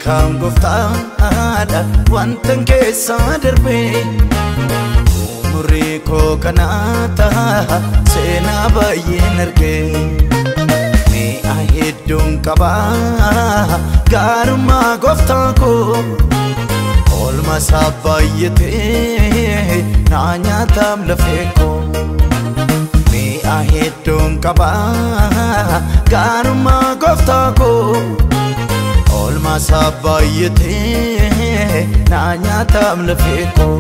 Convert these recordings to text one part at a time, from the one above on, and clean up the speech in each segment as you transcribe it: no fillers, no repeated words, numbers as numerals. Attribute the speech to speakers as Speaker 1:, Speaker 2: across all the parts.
Speaker 1: beekaan gooftaadha wantan keessa darbee umurii koo kanaa ta'a seenaa baay'een argee mi'a hedduun qabaa gaarummaa gooftaa koo oolmaa isaa baay'atee naa nyaataam lafee koo mi'a hedduun qabaa gaarummaa gooftaa koo oolmaa isaa baay'atee naa nyaataam lafee koo.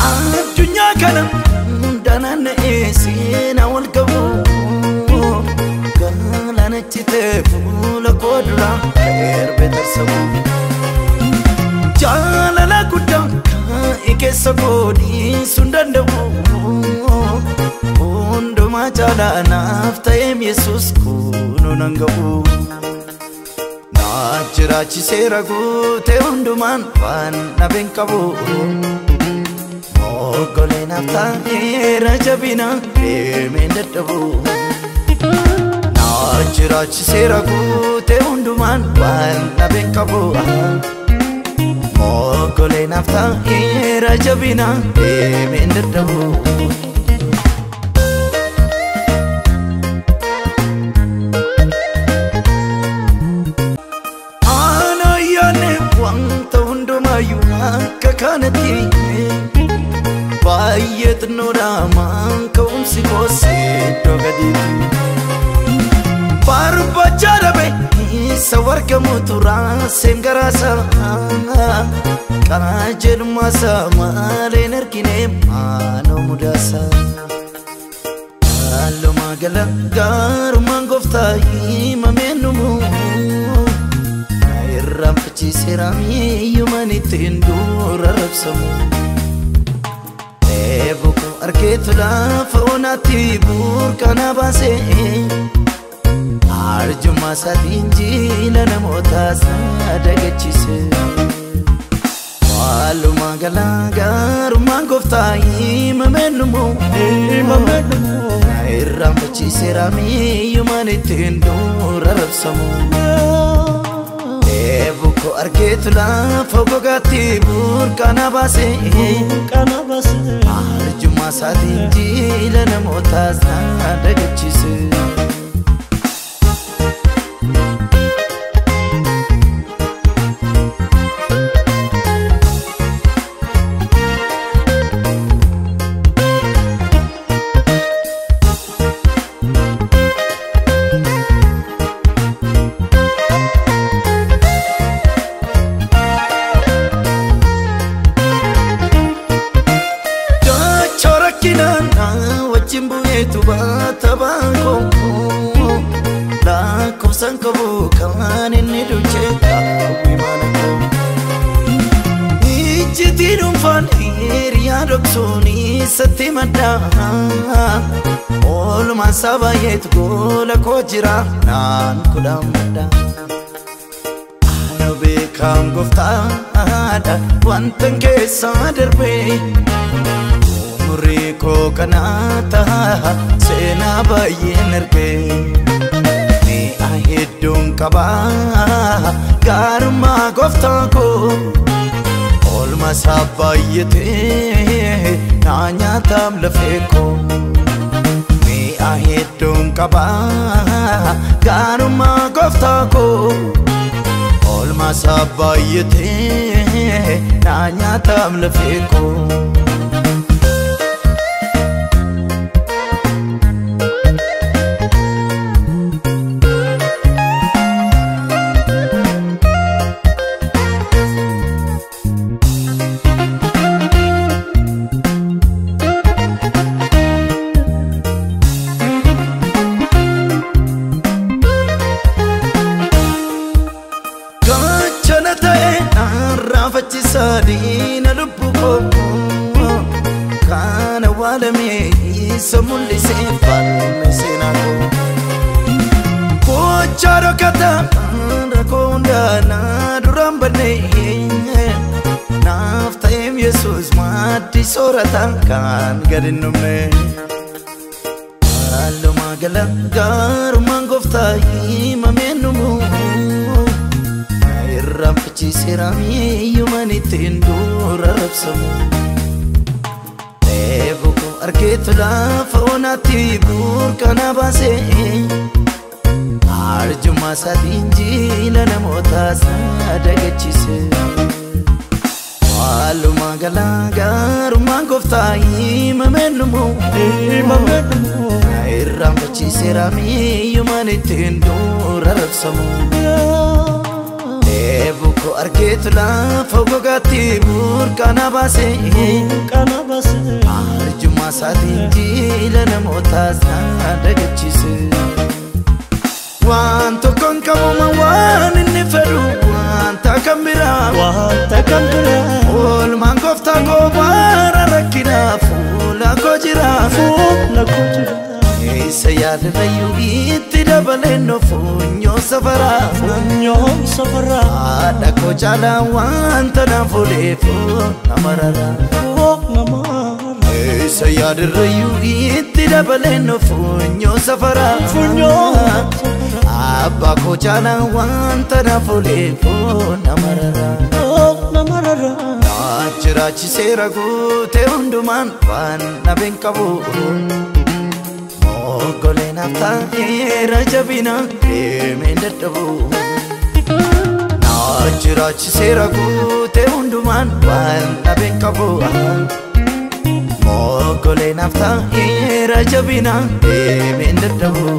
Speaker 1: Addunyaa kana danaan seenaa wal qabu galaana citee fuula koo duraa darbee tarsamu. Jaalala guddaa kaa'e keessa koo dhiisuu hin danda'u hundumaa caalaa naaf ta'eem Yesuus kunoo nan ga'u. Na jiraachiseera guutee hundumaan waan dhabeen qabu. Moggolee naaf ta'eera jabina deemeen dadhabu. Na jiraachiseera guutee hundumaan waan dhabeen qabu. Moggolee naaf ta'eera jabina deemeen dadhabu. Ana yaadne wanta hundumaayyuu akka kanatti baay'ee xinnoodha maan ka'umsi koos iddoo gadiitti. Barbaacha dhabe isa wargamutu raaseen garaasa qajeelummaa isaa maleen argine maaloo mudaasa. Haallumaa gala gaarummaan gooftaa himamee numu na irraanfachiiseera miiyyumaan ittiin dura rabsamu. Dheebuu koo argeetu lafa onaatti burqaa baasee arjummaa isaatiin jiila namootaas na dagachiise. Walumaa gala gaarummaan gooftaa himamee numu na irraanfachiiseera miiyyumaan ittiin dura rabsamu. Dheebuu koo argeetu lafa gogaatti burqaa baasee arjummaa isaatiin jiila namootaas na dagachiise. Wajjin bu'eetu baata baakoo lakkoofsaan qabu kan inni duuchee qaawwi mana koo. Ijjitii dhuunfaan hiriyaa dhoksuun isatti madda oolmaan isaa baay'eetu gola koo jira naan kudhaan madda. Ana beekaan gooftaadha wantan keessa darbee umurii koo kanaa ta'a seenaa baay'een argee mi'a hedduun qabaa gaarummaa gooftaa koo oolmaa isaa baay'atee naa nyaataam lafee koo mi'a hedduun qabaa gaarummaa gooftaa koo oolmaa isaa baay'atee naa nyaataam lafee koo. Gaachana ta'e narraanfachiisaa diina lubbuu koo kan awwaalamee isa mul'isee falme seenaa koo. Gochaa dhokata rakkoo hundaa na duraan badnee Yesuus maaddii soorata kan gad hin dhumne. Haallumaa gala gaarummaan gooftaa himamee dhumu. Na irraanfachiiseera miiyyumaan ittiin dura rabsamu. Dheebuu koo argeetu lafa onaatti burqaa baasee. Arjummaa isaatiin jiila namootaa sadagachiise. Walumaa gala gaarummaan gooftaa himamee dhumu. Na irraanfachiiseera miiyyumaan ittiin dura rabsamu. Dheebuu koo argeetu lafa gogaatti burqaa baasee. Arjummaa isaatiin jiila namootaa sadagachiise. Waan tokkoon qabuma waan inni fedhu wanta kan biraa.
Speaker 2: Wanta kan biraa.
Speaker 1: Oolmaan gooftaa koo bara rakkinaa fuula koo jira.
Speaker 2: Fuula koo jira.
Speaker 1: Eessa yaadarrayyuu itti dabaleen funyoo safaraa.
Speaker 2: Funyoo safaraa.
Speaker 1: Haadha koo caalaa wanta na fuudheef nama rara.
Speaker 2: Nama rara.
Speaker 1: Eessa yaadarrayyuu itti dabaleen funyoo safaraa.
Speaker 2: Funyoo safaraa.
Speaker 1: Abbaa koo caalaa wanta na fuudheef nama rara.
Speaker 2: Nama rara.
Speaker 1: Na jiraachiseera guutee hundumaan waan dhabeen qabu. Moggolee naaf ta'eera jabina deemeen dadhabu. Na jiraachiseera guutee hundumaan waan dhabeen qabu. Moggolee naaf ta'eera jabina deemeen dadhabu.